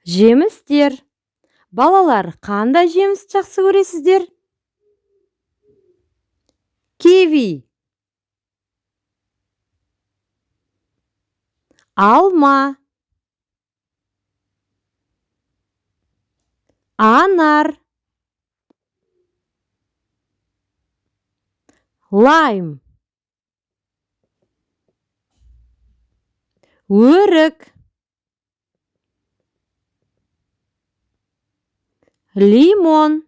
Жемістер. Балалар, қандай жеміс жақсы көресіздер? Киви. Алма. Анар. Лайм. Өрік. Лимон.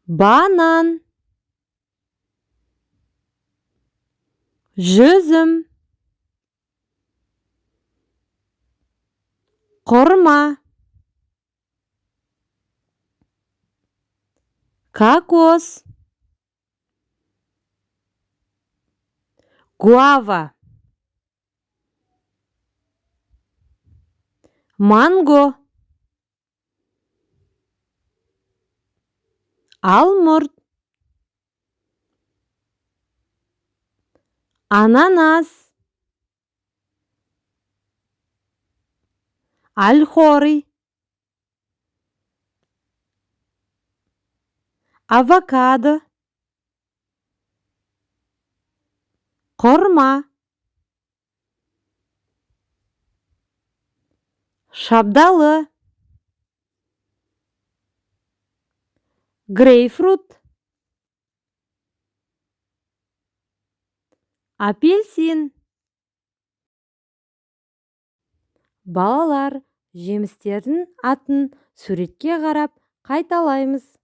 Банан. Жүзім. Құрма. Кокос. Гуава. Манго. Алмұрт. Ананас. Альхори. Авокадо. Құрма. Шабдалы. Грейпфрут. Апельсин. Балалар, жемістердің атын суретке қарап қайталаймыз.